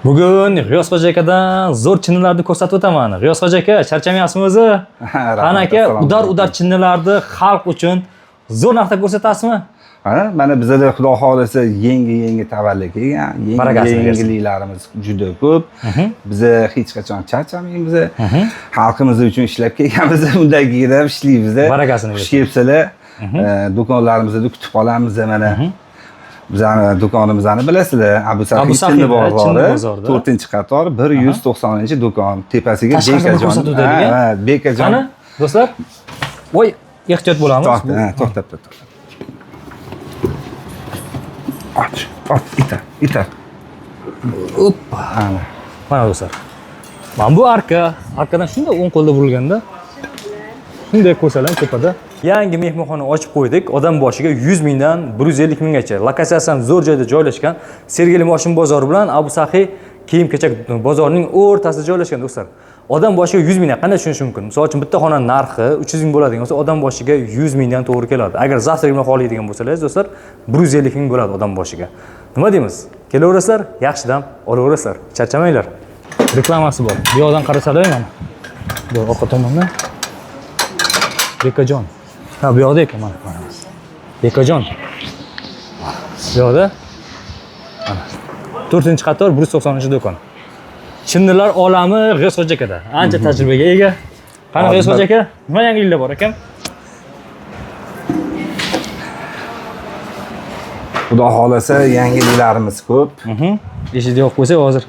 Bugun G'iyos Hoji akadan zo'r chinnilarni ko'rsatib o'taman. G'iyos Hoji aka, charchamayapsizmi o'zi? Qani aka, Assalomu udar alaykum. Udar chinnilarni xalq uchun zo'r narxda ko'rsatasizmi? Ha, mana bizada xudo xohlasa yangi yangi tovarlar kelgan, yangi Barakasini bersin. yangiliklarimiz juda ko'p. Biza hech qachon charchamaymiz. Xalqimiz uchun ishlab kelganmiz, undan keyin ham ishlaymiz. Barakasini Xush bersin. kelibsizlar. Do'konlarimizda kutib qolamiz mana. Bizani do'konimizni bilasizlar, Abu Abu Saxiy Saxiy, Chinni Chinni bozori, bozorida. 4-qator, 190-do'kon. Tepasiga Tashqarida bir Bekajon. ko'rsatuvdi degan. Ha, ha, Bekajon. Qani, do'stlar? Voy, ehtiyot bo'lamiz. To'xta, ha, to'xtab tur, to'xtab. Och, och, itar, itar. Oppa. Ana. Mana do'stlar. Mana bu arka, arkadan shunday o'ng qo'lda burilganda shunday ko'rsalar tepada. Yangi mehmonxona ochib qo'ydik. Odam boshiga 100 mingdan 150 minggacha. Lokatsiyasi ham zo'r joyda joylashgan. Sergeli moshin bozori bilan Abu Saxiy kiyim-kechak bozorining o'rtasida joylashgan do'stlar. Odam boshiga 100 mingdan qanday tushunish mumkin? Misol uchun bitta xona narxi 300 ming bo'ladigan bo'lsa, odam boshiga 100 mingdan to'g'ri keladi. Agar завтрак bilan xohlaydigan bo'lsangiz do'stlar, 150 ming bo'ladi odam boshiga. Nima deymiz? Kelaverasizlar, yaxshidan olaverasizlar. Charchamanglar. Reklamasi bor. Bu yoqdan qarasalar mana. Bu orqa tomondan. Bekajon. Ha, bu yoqda ekan mana, mana. Bekajon. Bu yoqda. Mana. 4-qator 190-do'kon. Chinnilar olami G'iyos Hoji akada. Ancha tajribaga ega. Qani G'iyos Hoji aka, nima yangiliklar bor ekan? Xudo xohlasa yangiliklarimiz ko'p. Eshikni yopib qo'ysak hozir.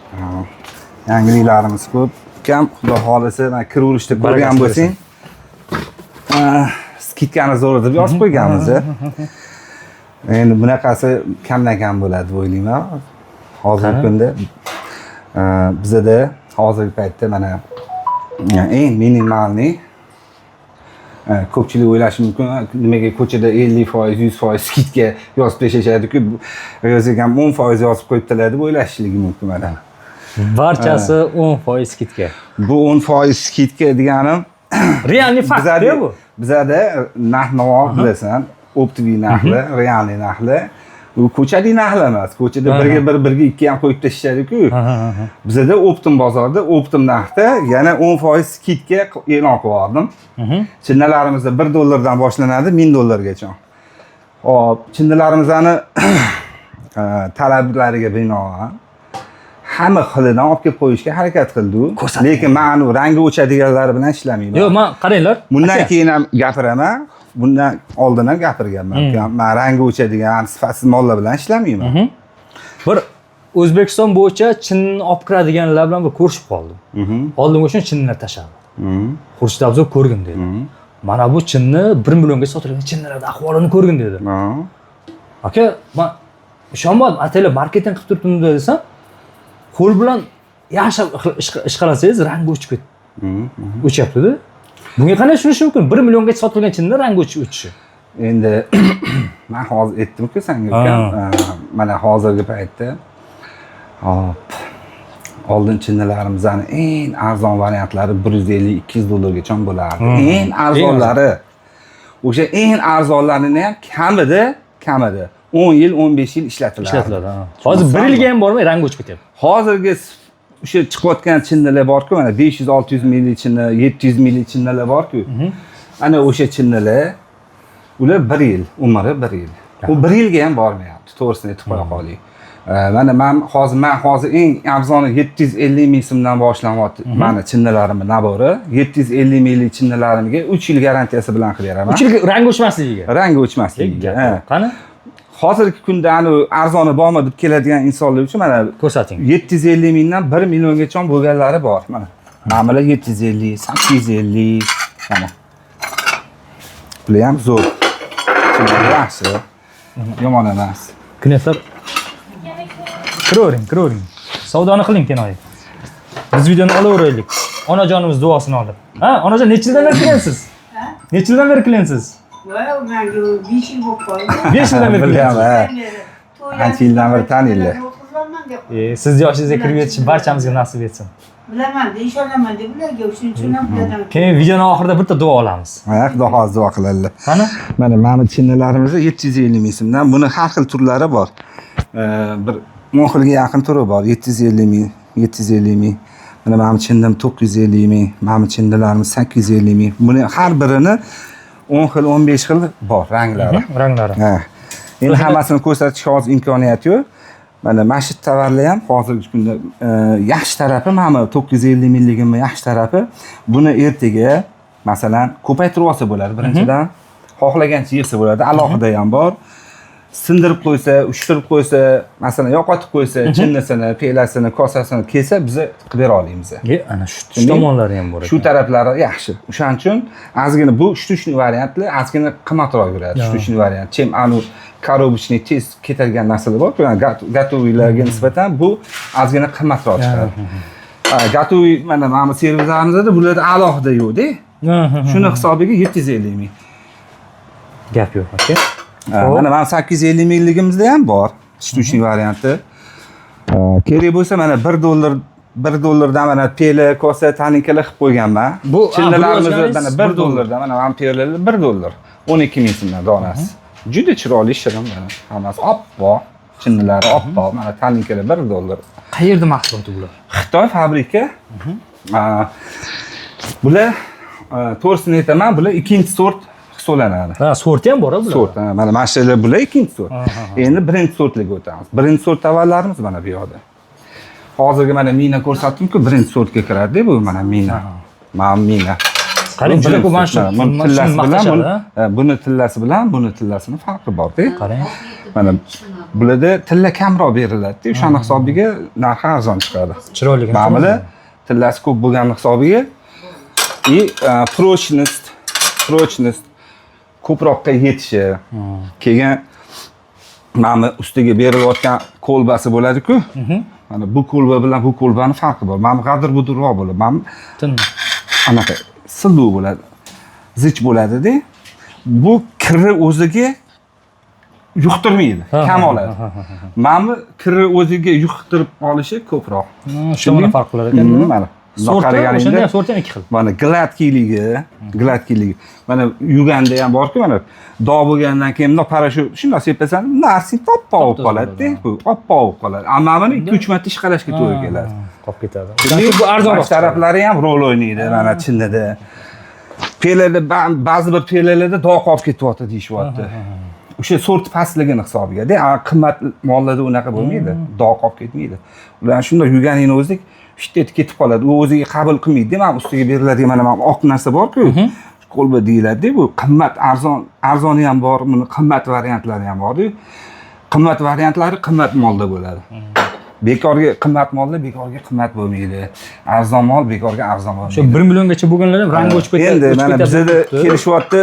Yangiliklarimiz ko'p. Kam xudo xohlasa mana kiraverishda ko'rgan Barakasini bo'lsang, скидкani zo'r deb yozib qo'yganmiz. Endi bunaqasi kamdan kam bo'ladi deb o'ylayman. Hozirgi Qani? kunda bizada hozirgi paytda mana eng минимальный ko'pchilik o'ylashi mumkin, "Ha, nimaga ko'chada 50%, 100% скидка yozib tashlashadi-ku, ham 10% yozib qo'yibdilar" deb o'ylashishligi mumkin mana. Barchasi 10% скидка. Bu 10% скидка deganim Реальный fakt bizada bu. Bizada narx navo bilasan, оптовый narxlar, реальный narxlar. U ko'chalik narxlar emas. Ko'chada birga bir, birga ikki ham qo'yib tashlashadi-ku. Bizada оптом bozorda оптом narxda yana 10% скидка e'lon qilib yubordim. Chinnalarimizda 1 dollardan boshlanadi 1000 dollargacha. Hop, chinnilarimizni talablariga binoan hamma xilidan olib kelib qo'yishga harakat qildik. Ko'rsating. Lekin man anu rangi o'chadiganlari bilan ishlamayman. Yo'q, man qaranglar. Bundan Aka, keyin ham gapiraman. Bundan oldin ham gapirganman. Man rangi o'chadigan, sifatsiz mollar bilan ishlamayman. Bir O'zbekiston bo'yicha chinni olib kiradiganlar bilan bir ko'rishib qoldim. Oldimga shuni chinnilar tashladi. Xurshid Abzor ko'rgin dedi. Mana bu chinni 1 millionga sotilgan chinnilarning ahvolini ko'rgin dedi. Aka, man ishonmadim, ataylab marketing qilib turibdim desam, qo'l bilan yaxshi ishqalasangiz rangi o'chib ketdi. O'chyapti-da. Bunga qanday tushunish mumkin? 1 millionga sotilgan chinni rangi o'chishi. Endi man hozir aytdim-ku senga ukam, mana hozirgi paytda hop oldin chinnilarimizni eng arzon variantlari 150-200 dollargacha bo'lardi. Eng arzonlari. O'sha eng arzonlarini ham kamida 10 yil, 15 yil ishlatilardi. Ishlatiladi. Ha. Hozir 1 yilga ham bormay rangi o'chib ketyapti. Hozirgi o'sha chiqayotgan chinnilar borku, mana 500-600 ml chinni, 700 ml chinnilar borku. Ana o'sha chinnilar ular 1 yil, umri 1 yil. U 1 yilga ham bormayapti, to'g'risini aytib qo'ya qoling. Mana man hozir eng arzoni 750 ming so'mdan boshlanyapti. Mana chinnilarimni набор i 750 ml chinnilarimga 3 yil garantiyasi bilan qilib beraman. 3 yilga rangi o'chmasligiga. Rangi o'chmasligiga. Ha. Qani? Hozirgi kunda anu arzoni bormi deb keladigan insonlar uchun mana Ko'rsating. 750 mingdan 1 milliongacha bo'lganlari bor. Mana. Mana bular 750, 850 mana. Bular ham zo'r. Chinnilar yaxshi. Yomon emas. Klientlar kiravering, kiravering. Savdoni qiling kenoyi. Biz videoni olaveraylik. Onajonimiz duosini olib. Ha, onajon necha yildan beri klientsiz? Necha yildan beri klientsiz? Voy, menga 5 yil bo'lib qoldi. 5 yildan beri Bilaman, klientsiz. ha. Ancha yildan beri taniylar. O'tkazaman deb. Siz yoshingizga kirib yetish barchamizga nasib etsin. Bilaman, ishonaman deb ularga, shuning uchun ham ulardan. Keyin videoni oxirida bitta duo olamiz. Ha, xudo xohlasa duo qiladilar. Qani? Mana bu chinnilarimiz 750 ming so'mdan. Buni har xil turlari bor. Bir 10 xilga yaqin turi bor. 750 ming. 750 ming. Mana mana bu chinnim 950 ming, mana bu chinnilarimiz 850 ming. Buni har birini 10 xil, 15 xil bor ranglari. Ranglari. Ha. Endi hammasini ko'rsatishga hozir imkoniyat yo'q. Mana shu tovarlar ham hozirgi kunda yaxshi tarafi, mana bu 950 mingligimni yaxshi tarafi, buni ertaga masalan ko'paytirib olsa bo'ladi birinchidan. Xohlagancha yig'sa bo'ladi, alohida ham bor. Sindirib qo'ysa, uchtirib qo'ysa, masalan, yo'qotib qo'ysa, chinnisini, piyolasini, kosasini kelsa, biza qilib bera olamiz. Ana shu tomonlari ham bor Shu ekan. taraflari yaxshi. O'shaning uchun ozgina bu штучный variantlar ozgina qimmatroq yuradi. Штучный variant. Чем anu коробочный tez ketadigan narsalar bor-ku, готовый larga nisbatan bu ozgina qimmatroq chiqadi. Готовый mana bu servislarimizda bularda alohida yo'q-da. Shuni hisobiga 750 ming. Gap yo'q aka. Mana 850 mingligimizda ham bor штучный varianti. Kerak bo'lsa, mana 1 dollar, 1 dollardan mana piyola, kosa, taninkalar qilib qo'yganman. Bu Chinnilarimizni bu yozganingiz mana 1 1 dollardan mana piyolalar 1 dollar. 12 ming so'mdan donasi. Juda chiroyli, shirin, mana hammasi oppoq, chinnilari oppoq, mana taninkalar 1 dollar. Qayerda mahsuloti bular? Xitoy fabrika. Bular, to'g'risini aytaman, bular ikkinchi sort hisoblanadi. Ha, sorti ham bor bular. Sort, ha, mana shular, bular ikkinchi sort. Endi birinchi sortliga o'tamiz. Birinchi sort tovarlarimiz mana bu yoqda. Hozirgi mana mina ko'rsatdim-ku, birinchi sortga kiradi bu, mana mina. Mana mina. Qarang, Bu juda ko'p birinchi mana sort. shu Mana buni tillasi bilan maqtashadi, buni, ha, buni tillasi bilan buni tillasini farqi bor-da. Qarang. Mana bularda tilla kamroq beriladi-da, o'shani hisobiga narxi arzon chiqadi. Chiroyli. Mana bular tillasi ko'p bo'lgani hisobiga и прочность ko'proqqa yetishi. Keyin mana bu ustiga berilayotgan kolbasi bo'ladi-ku. Mana bu kolba bilan bu kolbani farqi bor. Mana bu g'adir budurroq bo'ladi. Mana bu Tin. anaqa silliq bo'ladi. Zich bo'ladi-da. Bu kirri o'ziga yuqtirmaydi, kam oladi. Mana bu kirri o'ziga yuqtirib olishi ko'proq. Shu tomoni farq qilar ekan. Mana. Sorti Qaraganingda- o'shanda ham, sorti ham ikki xil. Mana гладкий ligi, гладкий ligi. Mana yuvganda ham borku, mana dog' bo'lgandan keyin bundoq порошок shundoq sepasan, narsang toppa bo'lib qoladi-da, bu oppoq bo'lib qoladi. Ammo buni 2-3 marta ishqalashga to'g'ri keladi. Qolib ketadi. O'shaning uchun bu arzonroq. Bosh taraflari ham rol o'ynaydi mana chinnida. Piyolarda ba'zi bir piyolarda dog' qolib ketyapti deyishyapti. O'sha sort pastligini hisobiga-da, qimmat mollarda unaqa bo'lmaydi, dog' qolib ketmaydi. Ular shundoq yuvganingni o'zi shit etib ketib qoladi. U o'ziga qabul qilmaydi. Mana ustiga beriladigan mana oq narsa bor-ku. Kolba deyiladi bu qimmat, arzon, arzoni ham bor, buni qimmat variantlari ham bor. Qimmat variantlari qimmat molda bo'ladi. Bekorga qimmat molda bekorga qimmat bo'lmaydi. Arzon mol bekorga arzon bo'lmaydi. Shu 1 milliongacha bo'lganlar ham rangi o'chib ketadi. Endi o'chib mana ketadi bizada deb turibdi. Kelishyapti.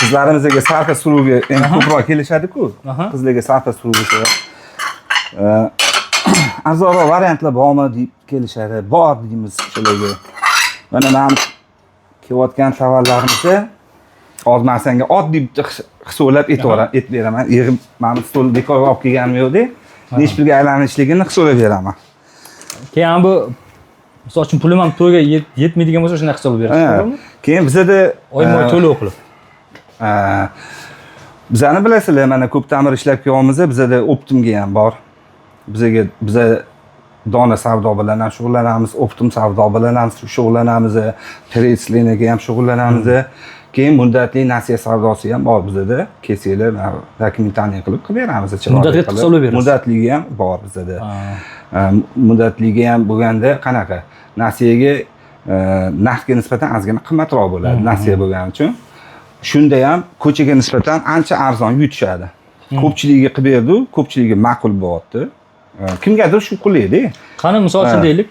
Qizlarimizga sarfa suruvga endi ko'proq kelishadi-ku. Qizlarga sarfa suruvi. Arzonroq variantlar bormi deb kelishadi. Bor deymiz shularga. Mana kelayotgan tovarlarimizni hozir man senga oddiy bitta hisoblab aytib beraman. Yig'ib mana bu stol bekorga olib kelganim yo'q-da. Nechi pulga aylanishligini hisoblab beraman. Keyin bu misol uchun pulim ham to'yga yetmaydigan bo'lsa, shunday hisoblab berasiz, to'g'rimi? Keyin bizada Oyma oy to'lov qilib. Bizani bilasizlar, mana ko'p ta'mir ishlab kelyapmiz, bizada оптом ga ham bor. Bizaga, biza dona savdo bilan ham shug'ullanamiz, оптом savdo bilan ham shug'ullanamiz, перечисление ga ham shug'ullanamiz. Keyin muddatli nasiya savdosi ham bor bizada. Kelsanglar, mana документальный qilib qilib beramiz. Chiroyli Muddatli qilib. Hisoblab berasiz. Muddatligi ham bor bizada. Muddatligi ham bo'lganda qanaqa? Nasiyaga narxga nisbatan ozgina qimmatroq bo'ladi, nasiya bo'lgani uchun. Shunda ham ko'chaga nisbatan ancha arzon yutishadi. Ko'pchiligiga qilib berdi, ko'pchiligiga ma'qul bo'lyapti. Kimgadir shu qulayda. Qani, misol uchun deylik.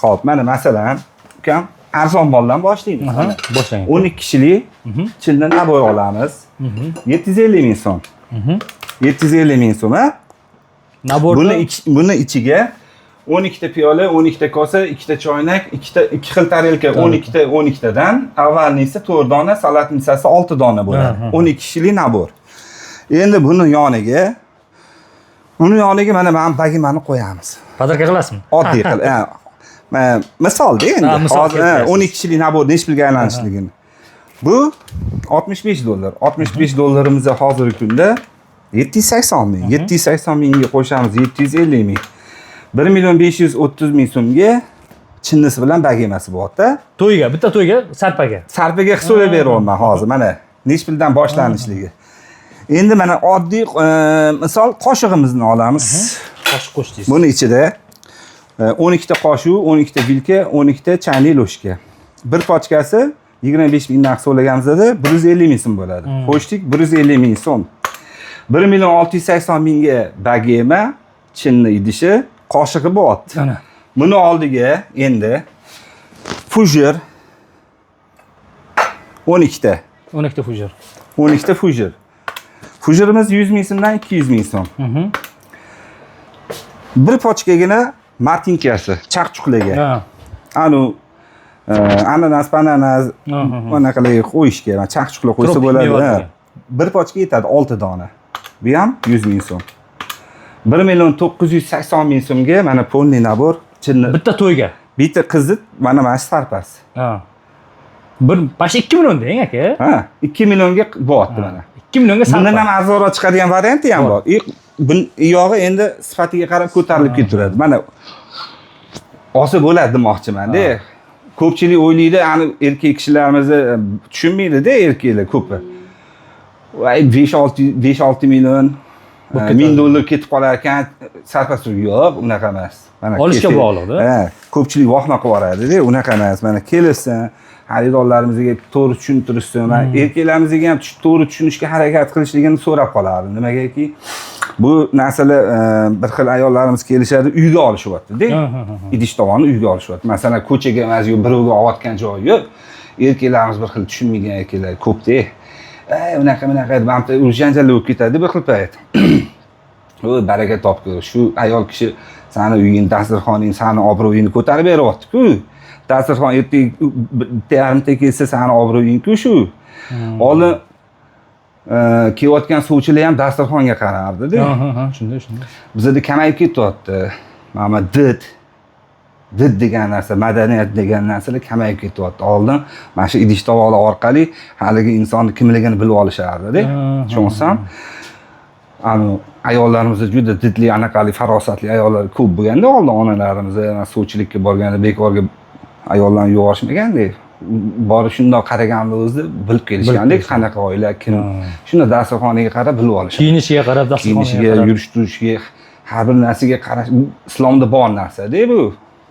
Xo'p, mana masalan, ukam, arzon moldan boshlaymiz. Mana. Boshlang. 12 kishilik chindan набор olamiz. 750 ming so'm. 750 ming so'm, ha? Набор da Buni ichiga 12 ta piyola, 12 ta kosa, 2 ta choynak, 2 ta ikki xil tarelka, 12 ta 12 tadan, овальный si 4 dona, салатница si 6 dona bo'ladi. 12 kishilik набор. Endi buni yoniga mana bagimani qo'yamiz. Подарка qilasizmi? Oddiy qilib, ha. Mana misolda endi. Ha, misol Hozir, ha, keltiryapsiz. 12 kishilik набор nechi pulga aylanishligini. Bu 65 dollar. 65 dollarimiz hozirgi kunda 780 ming. 780 mingga qo'shamiz 750 ming. 1 530 000 so'mga chinnisi bilan bagemasi bo'lyapti. To'yga, bitta to'yga, sarpaga. Sarpaga hisoblab beryapman hozir, mana nechi puldan boshlanishligi. Endi mana oddiy misol qoshig'imizni olamiz. Qoshiq qo'shdingiz. Buni ichida 12 ta qoshiq, 12 ta vilka, 12 ta чайный ложка. Bir pachkasi 25 mingdan hisoblaganimizda 150 ming so'm bo'ladi. Qo'shdik, 150 ming so'm. 1 680 mingga bagema, chinni idishi, qoshig'i bo'lyapti. Ana. Buni oldiga endi фужер 12 ta. 12 ta фужер. 12 ta фужер. Фужер imiz 100 ming so'mdan 200 ming so'm. Bir pachkagina martinkasi, chaqchuqlarga. Anu ananas, bananas anaqalarga qo'yishga, mana chaqchuqlar qo'ysa Tropik bo'ladi. mevalarga. Ha. Bir pachka yetadi, 6 dona. Bu ham 100 ming so'm. 1 980 ming so'mga mana полный набор chinni. Bitta to'yga. Bitta qizni mana shu sarpasi. Ha. Bir bash 2 million deng, aka. Ha, 2 millionga bo'lyapti mana. 2 millionga sarpa. Bundan ham arzonroq chiqadigan varianti ham bor. И bun yog'i endi sifatiga qarab ko'tarilib ketaveradi. Mana olsa bo'ladi demoqchiman-da. Ko'pchilik o'ylaydi, ani erkak kishilarimizni tushunmaydi-da erkaklar ko'pi. Voy, 5-6 5-6 million Bo'lib ketadi. ming dollar ketib qolar ekan, sarpasi yo'q, unaqa emas. Mana Olishga kelsa- bog'liq-da. Ha, ko'pchilik vahma qilib yuboradi-da, unaqa emas. Mana kelsin, xaridorlarimizga to'g'ri tushuntirishsin. Man erkaklarimizga ham to'g'ri tushunishga harakat qilishligini so'rab qolardim. Nimagaki, bu narsalar bir xil ayollarimiz kelishadi, uyga olishyapti-da. Ha, ha, ha, ha. Idish tovonni uyga olishyapti. Masalan, ko'chaga emas, yo birovga olayotgan joyi yo'q. Erkaklarimiz bir xil tushunmagan erkaklar ko'pda. Ey, unaqa bunaqa deb mana urush janjallar bo'lib ketadi bir xil payt. O, baraka topgur. Shu ayol kishi sani uying, dasturxoning, sani obro'yingni ko'tarib beryapti-ku. Dasturxon ertaga bitta yarimta kelsa, sani obro'ying-ku shu. Oldin kelayotgan sovchilar ham dasturxonga qarardi-da. Ha, shunday, shunday. Bizada kamayib ketyapti. Mana did degan narsa, madaniyat degan narsalar kamayib ketyapti. Oldin mana shu idish tovoqlar orqali haligi insonni kimligini bilib olishardi-da. Tushunsam, anu ayollarimiz juda didli, anaqali, farosatli ayollar ko'p bo'lganda oldin onalarimiz sovchilikka borganda bekorga ayollarni yuborishmaganda, borib shundoq qaraganda o'zi bilib kelishgandek, qanaqa oila, kim, shunda dasturxoniga qarab bilib olishadi. Kiyinishiga qarab, dasturxoniga Kiyinishiga, qarab. yurish turishiga, har bir narsaga qarash bu islomda bor narsada bu.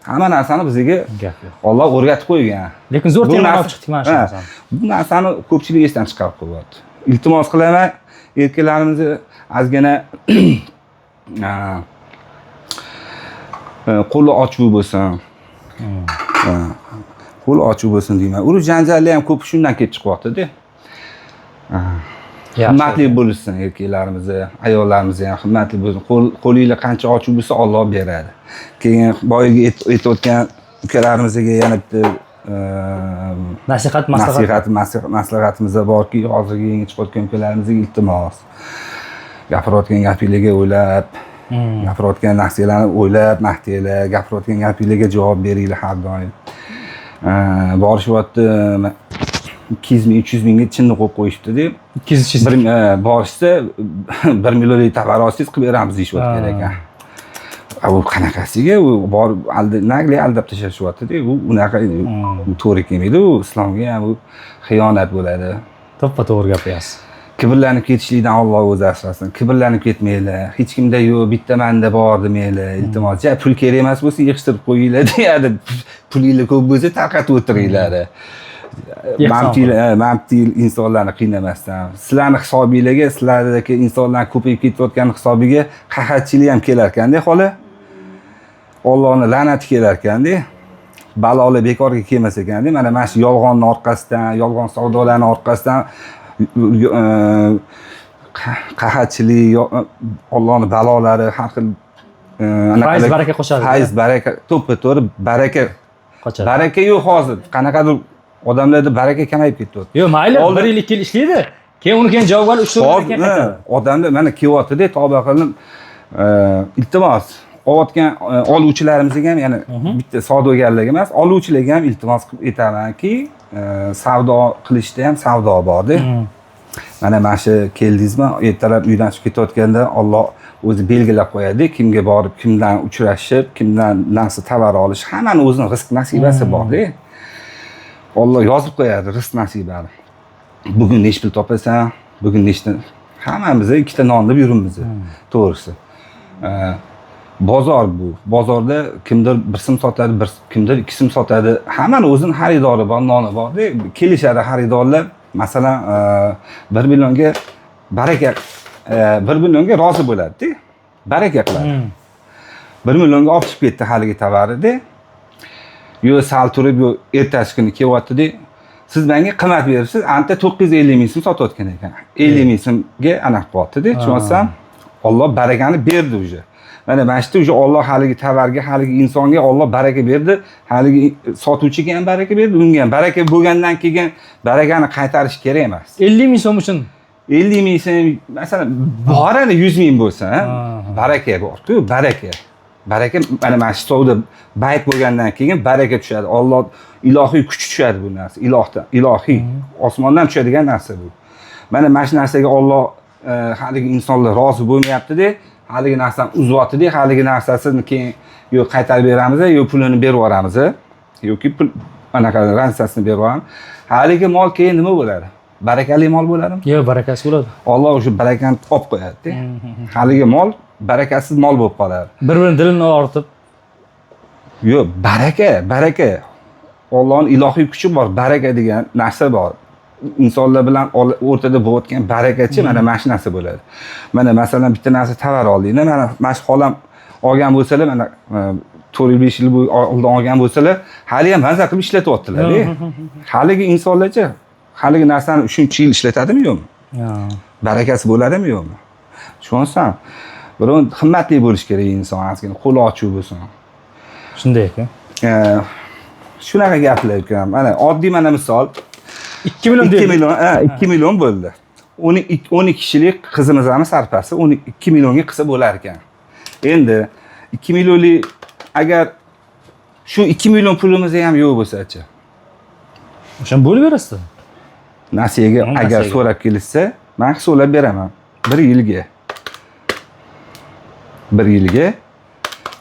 Hamma narsani bizga Gap yo'q. Olloh o'rgatib qo'ygan. Lekin zo'r Bu temani narsa- olib chiqdik mana shu Ha, narsani. bu narsani ko'pchilik esdan chiqarib qo'yyapti. Iltimos qilaman, erkaklarimizni ozgina qo'li ochuv bo'lsin. Ha, qo'li ochuv bo'lsin deyman. Urush janjallar ham ko'p shundan kelib chiqyapti-da. Yaxshi. Hurmatli bo'lishsin erkaklarimiz, ayollarimiz ham hurmatli bo'lsin. Qo'linglar qancha ochiq bo'lsa, Olloh beradi. Keyin boyagi aytayotgan ukalarimizga yana bitta Nasihat, maslahat. Nasihat, maslahatimiz borki, hozirgi yangi chiqayotgan ukalarimizga iltimos. Gapirayotgan gapinglarga o'ylab, gapirayotgan narsalarni o'ylab maqtanglar, gapirayotgan gapinglarga javob beringlar har doim. Borishyapti, 200 ming, 300 mingga chinni qo'yib qo'yishibdi-da. 200. Bir borishsa, 1 millionlik tovar olsangiz qilib beramiz deyishyapti ekan. A, u qanaqasiga u borib nagli aldab tashlashyapti-da. U unaqa, u to'g'ri kelmaydi, u islomga ham u xiyonat bo'ladi. To'ppa to'g'ri gapiryapsiz. Kibrlanib ketishlikdan Alloh o'zi asrasin. Kibrlanib ketmanglar. Hech kimda yo'q, bitta manda bor demanglar. Iltimos, ja pul kerak emas bo'lsa yig'ishtirib qo'yinglar deyadi. Pulinglar ko'p bo'lsa tarqatib o'tiringlar. Mantiq insonlarni qiynamasdan. Sizlarni hisobinglarga, sizlardagi insonlar ko'payib ketayotgan hisobiga qahatchilik ham kelar ekanda, xola. Allohning la'nati kelar ekanda. Balolar bekorga kelmas ekanda. Mana shu yolg'onning orqasidan, yolg'on savdolarning orqasidan qahatchilik, Allohning balolari har xil Fayz baraka qo'shadi. Fayz baraka, to'ppa to'g'ri baraka Qochadi. Baraka yo'q hozir. Qanaqadir odamlarda baraka kamayib ketdi. Yo'q, mayli, Oldin- bir yil, 2 yil ishlaydi. Keyin uni keyin javobgar 3 4 yildan keyin Hozir qaytadi. odamlar mana kelyapti-da, tavba qildim. Iltimos, olayotgan oluvchilarimizga ham, yana bitta savdogarlarga emas, oluvchilarga ham iltimos qilib aytamanki, savdo qilishda ham savdo borda. Mana shu keldingizmi, ertalab uydan chiqib ketayotganda Alloh O'zi belgilab qo'yadi, kimga borib, kimdan uchrashib, kimdan narsa, tovar olish. Hammani o'zini rizq nasibasi borda. Olloh yozib qo'yadi rizq nasibani. Bugun nechi pul topasan, bugun nechta, hammamiz ikkita non deb yuribmiz, to'g'risi. Bozor bu. Bozorda kimdir bir so'm sotadi, bir kimdir 2 so'm sotadi. Hammani o'zini xaridori bor, noni borda. Kelishadi xaridorlar. Masalan, 1 millionga baraka, 1 millionga rozi bo'ladida, baraka qiladi. 1 millionga olib chiqib ketdi haligi tovarida. Yo sal turib, yo ertasi kuni kelyaptida, siz menga qimmat beribsiz, anta 950 ming so'm sotayotgan ekan. 50 ming so'mga anaqa qilyaptida, tushunyapsan? Olloh barakani berdi уже. Mana shu yerda уже Olloh haligi tovarga, haligi insonga Olloh baraka berdi, haligi sotuvchiga ham baraka berdi, unga ham baraka bo'lgandan keyin barakani qaytarish kerak emas. 50 ming so'm uchun. 50 ming so'm, masalan, borini 100 ming bo'lsa, baraka borku, baraka. Baraka mana shu savdo bayt bo'lgandan keyin baraka tushadi. Olloh ilohiy kuch tushadi bu narsa. Ilohdan, ilohiy osmondan tushadigan narsa bu. Mana shu narsaga Olloh haligi insonlar rozi bo'lmayapti-da, haligi narsani uzyapti-da, haligi narsasini keyin yo qaytarib beramiz, yo pulini berib yuboramiz, yoki pul anaqa ransasini berib yuboramiz. Haligi mol keyin nima bo'ladi? Barakali mol bo'ladimi? Yo'q, barakasi bo'ladi. Olloh o'sha barakani olib qo'yadi. Haligi mol barakasiz mol bo'lib qoladi. Bir birini dilini og'ritib. Yo'q, baraka, baraka. Ollohning ilohiy kuchi bor, baraka degan narsa bor. Insonlar bilan o'rtada bo'layotgan barakachi mana shu narsa bo'ladi. Mana masalan, bitta narsa tovar oldingda, mana shu xolam olgan bo'lsalar, mana 4-5 yil bu oldin olgan bo'lsalar, hali ham maza qilib ishlatyaptilar. Haligi insonlarchi haligi narsani 3-yil ishlatadimi, yo'qmi? Barakasi bo'ladimi, yo'qmi? Tushunsan? Birov himmatli bo'lishi kerak inson, ozgina qo'li ochiq bo'lsin. Shunday ekan. Shunaqa gaplar ekan. Mana oddiy mana misol. 2 million 2 deylik. million, ha, 2 million bo'ldi. 12 kishilik qizimizni sarpasi 12 millionga qilsa bo'lar ekan. Endi 2 millionlik, agar shu 2 million pulimiz ham yo'q bo'lsa-chi? O'shani bo'lib berasiz. Nasiyaga agar nasiyaga. So'rab kelishsa, man hisoblab beraman. 1 yilga. 1 yilga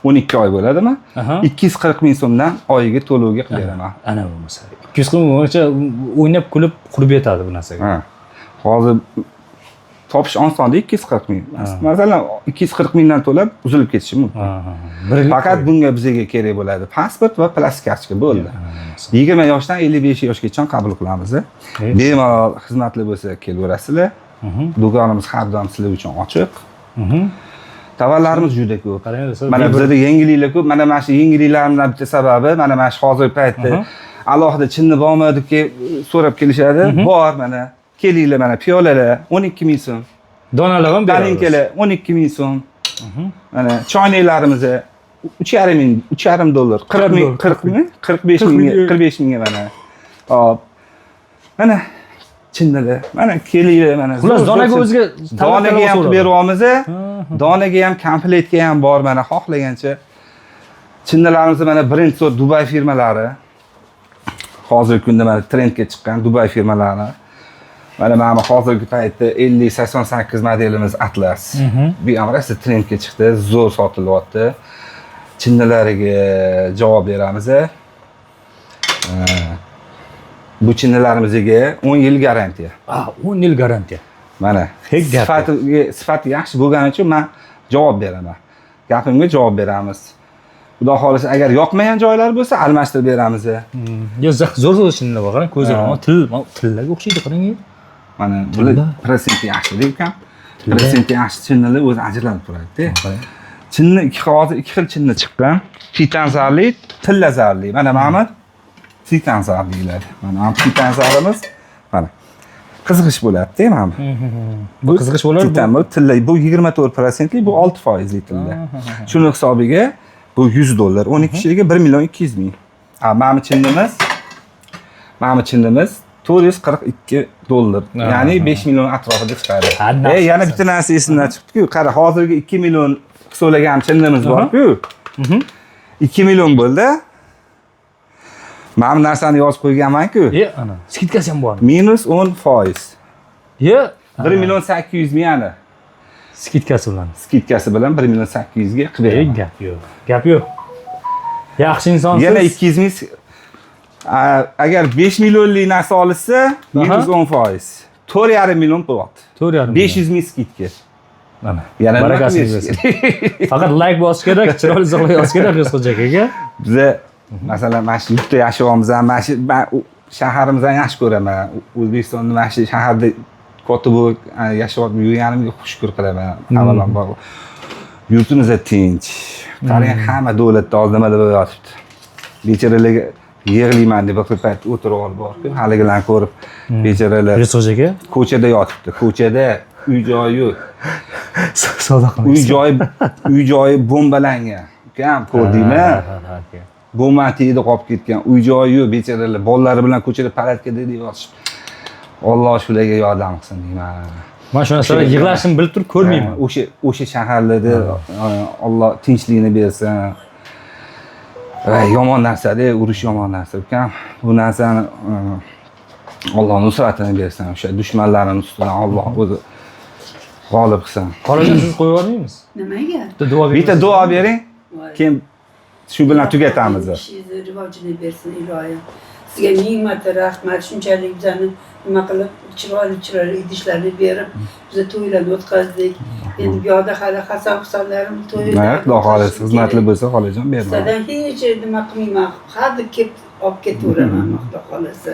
12 oy bo'ladimi? Aha. 240 ming so'mdan oyiga to'lovga qilib beraman. Ana bo'lmasa. 240 ming bo'yicha o'ynab kulib qurib yetadi bu narsaga. Ha. Hozir topish osonda 240 ming. Masalan, 240 mingdan to'lab uzilib ketishi mumkin. Ha, ha, ha. Bir yil. Faqat bunga bizga kerak bo'ladi pasport va plastik kartochka, bo'ldi. 20 yoshdan 55 yoshgacha qabul qilamiz. Bemalol xizmatli bo'lsa kelaverasizlar. Do'konimiz har doim sizlar uchun ochiq. Tovarlarimiz juda ko'p. Qarang, do'stlar, Mana bizada yangiliklar ko'p. Mana shu yangiliklardan bitta sababi, mana shu hozirgi paytda alohida chinni bormi deb so'rab kelishadi. Bor mana. Kelinglar, mana piyolalar 12 ming so'm. Donalar ham beramiz. Tarinkalar 12 ming so'm. Mana choynaklarimiz 3,5 ming, 3,5 dollar, 40 ming, 40 ming, 45 mingga, 45 mingga mana. Hop. Mana chinnilar, mana kelinglar, mana. Xullas, zo'r- donaga zo'r. o'ziga Donaga ham qilib beryapmiz. Donaga ham, komplektga ham bor, mana xohlagancha. Chinnilarimiz mana birinchi sort Dubay firmalari. Hozirgi kunda mana trendga chiqqan Dubay firmalari. Mana bu hozirgi paytda 50 88 modelimiz Atlas. Bu ham rosa trendga chiqdi, zo'r sotilyapti. Chinnilariga javob beramiz. Bu chinnilarimizga 10 yil garantiya. Ah, 10 yil garantiya. Mana Hech gap. sifatiga, sifati yaxshi bo'lgani uchun man javob beraman. Gapimga javob beramiz. Xudo xohlasa, agar yoqmagan joylari bo'lsa, almashtirib beramiz. Yo, zo'r zo'r chinnilar bor, qarang, ko'zga til, tillaga o'xshaydi, qarang. Mana bular Tilla. Prosenti yaxshi ekan. Prosenti yaxshi chinnilar o'zi ajralib turadi-da. Chinni ikki xil, hozir ikki xil chinni chiqqan. Titan zarli, tilla zarli. Mana bu titan zarlilar. Mana bu titan zarimiz. Mana. Qizg'ish bo'ladi-da mana bu. Bu qizg'ish bo'lar. Titan bu tilla, bu 24 prosentli, bu 6 foizli tilla. Shuni hisobiga bu 100 dollar, 12 kishiligi 1 million 200 ming. A, mana bu chinnimiz 442 dollar. Ya'ni 5 million atrofida chiqadi. Ha, nafs. Yana bitta narsa esimdan chiqdi-ku. Qara, hozirgi 2 million hisoblagan chinnimiz bor-ku. 2 million bo'ldi. Mana bu narsani yozib qo'yganman-ku. E, ana. Скидка si ham bor. Minus 10 foiz. Ye, 1 million 800 ming yana. Скидка si bilan. Скидка si bilan 1 million 800 ga qilib Ey, beraman. gap yo'q. Gap yo'q. Yaxshi insonsiz. Yana 200 ming, agar 5 millionlik narsa olishsa, minus 10%. 4,5 million bo'lyapti. 4,5 million. 500 ming скидка. Mana. Yana nima Barakasini qilish bersin. Faqat like bosish kerak, chiroyli izohlar yozish kerak Rizqo'ja akaga. Biza masalan mana shu yurtda yashayapmiz, mana shu man shaharimizni yaxshi ko'raman. O'zbekistonni mana shu shaharda katta bo'lib yashab yurganimga shukur qilaman. Avvalambor yurtimizda tinch. Qarang, hamma davlatda hozir nimalar bo'lyotibdi. Bechoralarga yig'layman deb bir payt o'tirib olib borku, haligilarni ko'rib, bechoralar Rizqo'ja aka ko'chada yotibdi. Ko'chada uy joyi yo'q. savdo Uy qilmaysiz. joyi, uy joyi bombalangan. Ukam, ko'rdingmi? Ha, ha, ha, aka. Bomba tagida qolib ketgan, uy joyi yo'q bechoralar, bolalari bilan ko'chada palatkada yotishibdi. Alloh shularga yordam qilsin deyman. Man shu narsalar yig'lashimni bilib turib ko'rmayman. O'sha shaharlarda Alloh tinchlikni bersin. Voy, yomon narsada, urush yomon narsa ukam. Bu narsani Alloh nusratini bersin. O'sha dushmanlarini ustidan Alloh o'zi g'olib qilsin. Xolajon, siz qo'yib yubormaymiz. Nimaga? Bitta duo Bitta beramiz. duo bering, Voy. keyin shu bilan tugatamiz. Ishingizni rivojini bersin iloyim. Sizga ming marta rahmat. Shunchalik bizani nima qilib, chiroyli chiroyli idishlarni berib, biza to'ylarni o'tkazdik. Endi bu yoqda hali Hasan Husanlarim to'yi. Xudo xohlasa, xizmatli bo'lsa, xolajon, berman. Sizdan hech nima qilmayman. Hadeb kelib olib ketaveraman, Xudo xohlasa.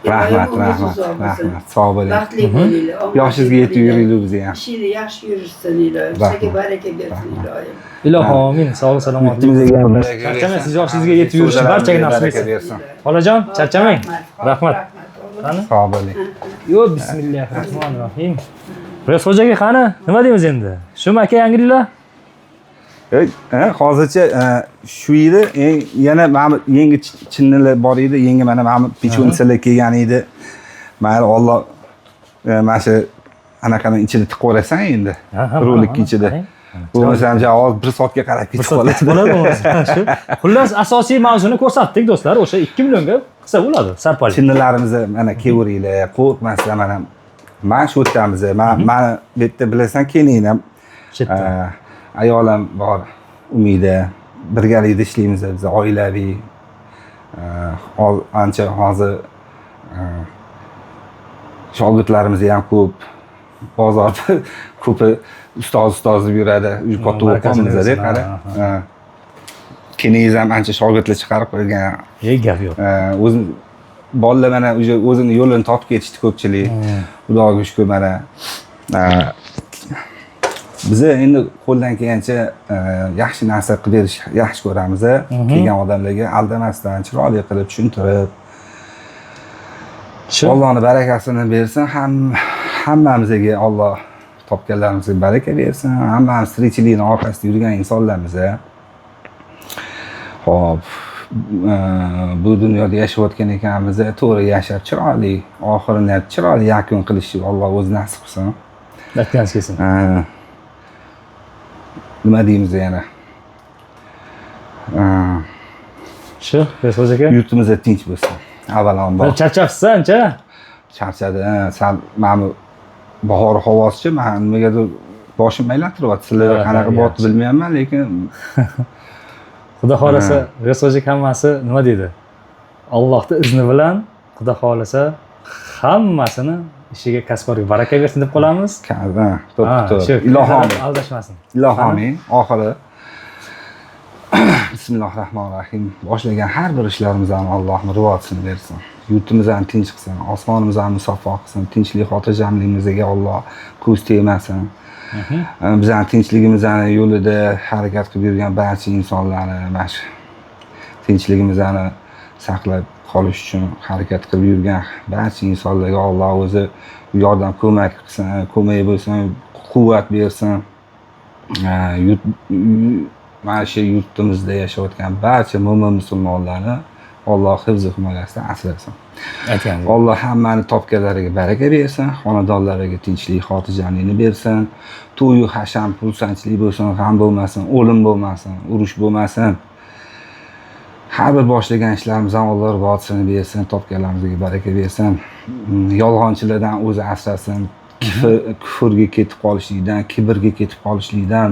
Rahmat, Iloyim umringiz rahmat, uzoq bo'lsin. rahmat. Sog' bo'ling. Baxtli bo'linglar. Omadli Yoshingizga yetib bo'linglar. yuringlar bizni ham. Ishingiz yaxshi yurishsin iloyim. Rahmat. Sizga baraka bersin iloyim. Ilohi amin. Sog'lik salomatlik. Yurtimizga ham baraka Charchamang, bersin. siz yoshingizga yetib yurish barchaga nasib Baraka etsin. bersin. Xolajon, charchamang. Rahmat. Qani? Sog' bo'ling. Yo, bismillahirrohmanirrohim. Rizqo'ja aka, qani? Nima deymiz endi? Shumi aka yangiliklar? Ey, hozircha shu edi. Yana mana bu yangi chinnilar bor edi, yangi mana bu печенка lar kelgan edi. Mayli, Olloh mana shu anaqani ichida tiqib yuborasan endi. Ha, Rolikni mana, ichida. qarang. Bo'lmasam hozir bir soatga qarab Bir ketib soat qoladi. bo'ladi bo'lmasa. Shu. Xullas, asosiy mavzuni ko'rsatdik do'stlar. O'sha 2 millionga qilsa bo'ladi sarpalik. Chinnilarimizni mana kelaveringlar, qo'rqmasdan mana mana shu yerdamiz. Man bu yerda bilasan, keyin ham Shu yerda. Ayolim bor, Umida, birgalikda ishlaymiz biz, oilaviy. Ancha hozir shogirdlarimiz ham ko'p, bozorda ko'pi ustoz ustoz deb yuradi, уже katta bo'lib Barakasini qolibmiz. bersin, Qara, ha, keningiz ham ancha shogirdlar chiqarib qo'ygan. Ey, gap yo'q. O'zi bolalar mana уже o'zini yo'lini topib ketishdi ko'pchilik, xudoga shukur. Mana biza endi qo'ldan kelgancha yaxshi narsa qilib berish yaxshi ko'ramiz. Kelgan odamlarga aldamasdan, chiroyli qilib tushuntirib. Shu. Allohni barakasini bersin hammamizga. Alloh topganlarimizga baraka bersin. Hammamiz tirikchilikni orqasida yurgan insonlarmiz. Ho'p, bu dunyoda yashayotgan ekanmiz, to'g'ri yashab, chiroyli oxirini chiroyli yakun qilishni Alloh o'zi nasib qilsin. Aytganingiz kelsin. Nima deymiz yana? Shu, Rizqo'ja aka. Yurtimizda tinch bo'lsin avvalambor. Charchabsiz ancha. Charchadi, ha, sal mana bu bahor havosichi man nimagadir boshim aylantiryapti. Sizlarda qanaqa bo'lyapti, bilmayapman, lekin Xudo xohlasa, Rizqo'ja aka, hammasi nima deydi? Allohning izni bilan, Xudo xohlasa, hammasini ishiga, kasb-koriga baraka bersin deb qolamiz. Ha, to'g'ri, Ha, to'g'ri. shu, Ilohi omin. Aldashmasin. Ilohi omin. Oxiri bismillahi rohmanir rohim. Boshlagan har bir ishlarimizni Allohim rivojini bersin. Yurtimizni tinch qilsin, osmonimizni musaffo qilsin, tinchlik, xotirjamligimizga Alloh ko'z tegmasin. Bizani tinchligimizni yo'lida harakat qilib yurgan barcha insonlarni, mana shu tinchligimizni saqlab qolish uchun harakat qilib yurgan barcha insonlarga Alloh o'zi yordam, ko'mak qilsin, ko'mak bo'lsin, quvvat bersin. Mana shu yurtimizda yashayotgan barcha mo'min musulmonlarni Alloh hifzi himoyasida asrasin. Aytganingiz. Alloh hammani topganlariga baraka bersin, xonadonlariga tinchlik, xotirjamlikni bersin. To'yu hasham, xursandchilik bo'lsin, g'am bo'lmasin, o'lim bo'lmasin, urush bo'lmasin. Har bir boshlagan ishlarimizni Alloh rivojini bersin, topganlarimizga baraka bersin. Yolg'onchilardan o'zi asrasin. Kufrga ketib qolishlikdan, kibrga ketib qolishlikdan,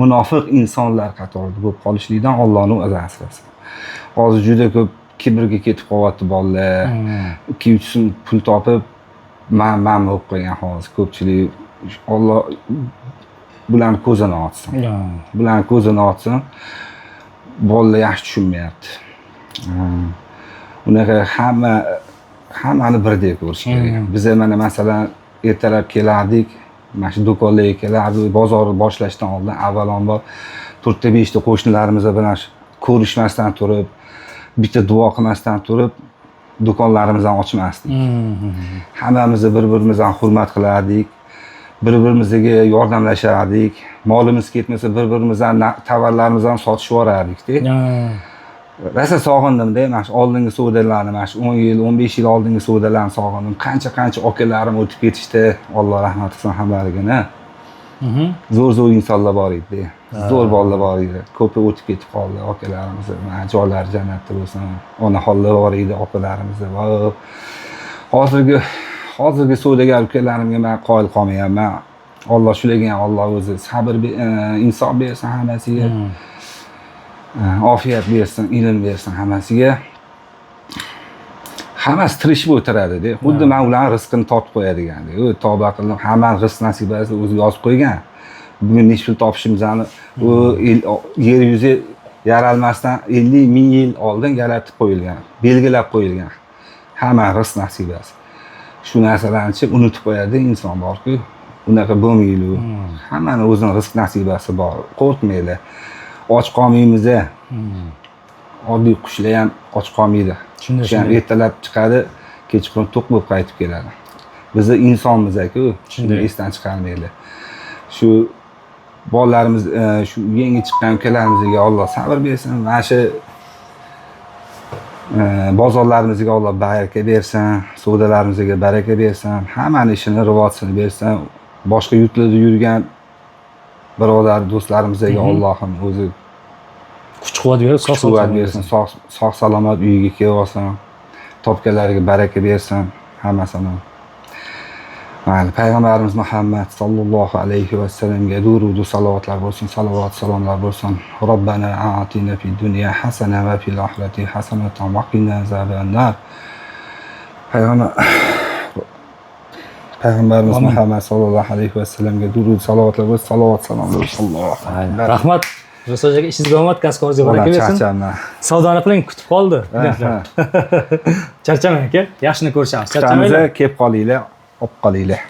munofiq insonlar qatorida bo'lib qolishlikdan Allohning o'zi asrasin. Hozir juda ko'p kibrga ketib qolyapti bolalar. 2-3 so'm pul topib, man bo'lib qolgan hozir ko'pchilik. Alloh bularni ko'zini ochsin. Bularni ko'zini ochsin. Bolalar yaxshi tushunmayapti. Unaqa hammani birdek ko'rish kerak. Biza mana, masalan, ertalab kelardik, mana shu do'konlarga kelardik, bozor boshlashdan oldin avvalambor 4ta, 5ta qo'shnilarimiz bilan ko'rishmasdan turib, bitta duo qilmasdan turib do'konlarimizni ochmasdik. Hammamiz bir birimizni hurmat qilardik, bir birimizga yordamlashardik. Molimiz ketmasa, bir birimizdan tovarlarimizni sotishib yuborardikda. Rosa sog'indimda mana shu oldingi savdolarni, mana shu 10 yil, 15 yil oldingi savdolarni sog'indim. Qancha qancha akalarim o'tib ketishdi, Alloh rahmat qilsin hammaligini. Zo'r zo'r insonlar bor edi, zo'r bolalar bor edi, ko'pi o'tib ketib qoldi akalarimiz. Mana, joylari jannatda bo'lsin. Onaxonlar bor edi, opalarimiz. Va hozirgi savdogar ukalarimga man qoyil qolmayapman. Alloh shularga ham, Alloh o'zi sabr, insof bersin hammasiga, ofiyat bersin, ilm bersin hammasiga. Hammasi tirishib o'tiradida, xuddi man ularni rizqini tortib qo'yadigandek. U tavba qildim, hammani rizq nasibasi o'zi yozib qo'ygan. Bugun nechi pul topishimizni u yer yuzi yaralmasdan 50 000 yil oldin yaratib qo'yilgan, belgilab qo'yilgan hamma rizq nasibasi. Shu narsalarni unutib qo'yadi inson borku, unaqa bo'lmaydi u. Hammani o'zini rizq nasibasi bor, qo'rqmanglar, och qolmaymiz. Oddiy qushlar ham och qolmaydi. Qush ham ertalab chiqadi, kechqurun to'q bo'lib qaytib keladi. Bizni insonmiz aka, shuni esdan chiqarmanglar. Shu bolalarimiz, shu yangi chiqqan ukalarimizga Alloh sabr bersin. Mana shu bozorlarimizga Alloh baraka bersin, savdolarimizga baraka bersin, hammani ishini rivojini bersin. Boshqa yurtlarda yurgan birodar do'stlarimizga Allohim o'zi kuch quvvat berib, sog' kuch quvvat salomat bersin, sog' salomat uyiga kelib olsin, topganlariga baraka bersin hammasini. Mayli, payg'ambarimiz Muhammad sallallohu alayhi vasallamga durudu salovatlar bo'lsin, salovat salomlar bo'lsin. Robbana atina fid dunya hasana va fil oxirati hasanatan va qina azabannar. Payg'ambarimiz Amin. Muhammad sallallohu alayhi vasallamga durud salovatlar bo'lsin, salovat salomlar bo'lsin. Allohu akbar. Rahmat. Rasul aka, ishingizga omad, kasb-koringizga baraka Ulan, bersin. Charchabman. Savdoni qiling, kutib qoldi. Ha. Charchamang aka, yaxshini ko'rishamiz. Kutamiz, Charchamanglar. kelib qolinglar, olib qolinglar.